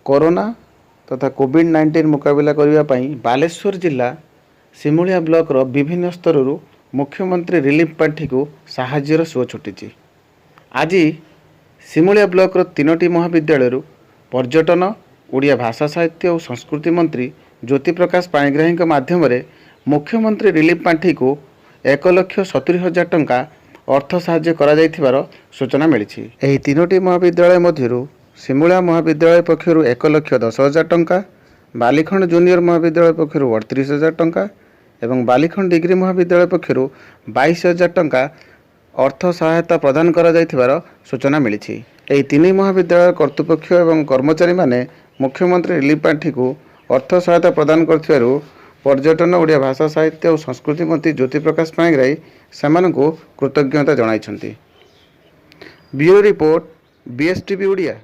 Corona ତଥା କୋଭିଡ଼-19 ମୁକାବିଲା କରିବା ପାଇଁ ବାଲେଶ୍ୱର ଜିଲ୍ଲା ସିମୁଳିଆ ବ୍ଲକର ବିଭିନ୍ନ ସ୍ତରରୁ ମୁଖ୍ୟମନ୍ତ୍ରୀ ରିଲିଫ ପାଣ୍ଠିକୁ ସାହାଯ୍ୟର ସୁଅ ଛୁଟିଛି। ଆଜି ସିମୁଳିଆ ବ୍ଲକର ତିନୋଟି ମହାବିଦ୍ୟାଳୟରୁ ପର୍ଯ୍ୟଟନ, ଓଡ଼ିଆ ଭାଷା ସାହିତ୍ୟ ଓ ସଂସ୍କୃତି ମନ୍ତ୍ରୀ ଜ୍ୟୋତିପ୍ରକାଶ ପାଣିଗ୍ରାହୀଙ୍କ ମାଧ୍ୟମରେ ମୁଖ୍ୟମନ୍ତ୍ରୀ ରିଲିଫ ପାଣ୍ଠିକୁ 1,70,000 ଟଙ୍କା ଅର୍ଥ ସାହାଯ୍ୟ କରାଯାଇଥିବାର ସୂଚନା ମିଳିଛି। ଏହି ତିନୋଟି ମହାବିଦ୍ୟାଳୟ ମଧ୍ୟରୁ ସିମୁଳିଆ ମହାବିଦ୍ୟାଳୟ ପକ୍ଷରୁ 1,10,000 ଟଙ୍କା, ବାଲିଖଣ୍ଡ ଜୁନିୟର ମହାବିଦ୍ୟାଳୟ ପକ୍ଷରୁ 38,000 ଟଙ୍କା ଏବଂ ବାଲିଖଣ୍ଡ ଡିଗ୍ରୀ ମହାବିଦ୍ୟାଳୟ ପକ୍ଷରୁ 22,000 ଟଙ୍କା ଅର୍ଥ ସହାୟତା ପ୍ରଦାନ କରାଯାଇଥିବାର ସୂଚନା ମିଳିଛି। ଏହି ତିନି ମହାବିଦ୍ୟାଳୟ କର୍ତ୍ତୃପକ୍ଷ ଏବଂ କର୍ମଚାରୀମାନେ ମୁଖ୍ୟମନ୍ତ୍ରୀ ରିଲିଫ ପାଣ୍ଠିକୁ ଅର୍ଥ ସହାୟତା ପ୍ରଦାନ କରିଥିବାରୁ ପର୍ଯ୍ୟଟନ, ଓଡ଼ିଆ ଭାଷା ସାହିତ୍ୟ ଓ ସଂସ୍କୃତି ମନ୍ତ୍ରୀ ଜ୍ୟୋତିପ୍ରକାଶ ପାଣିଗ୍ରାହୀ ସେମାନଙ୍କୁ କୃତଜ୍ଞତା ଜଣାଇଛନ୍ତି। Bureau report, BSTV Odia.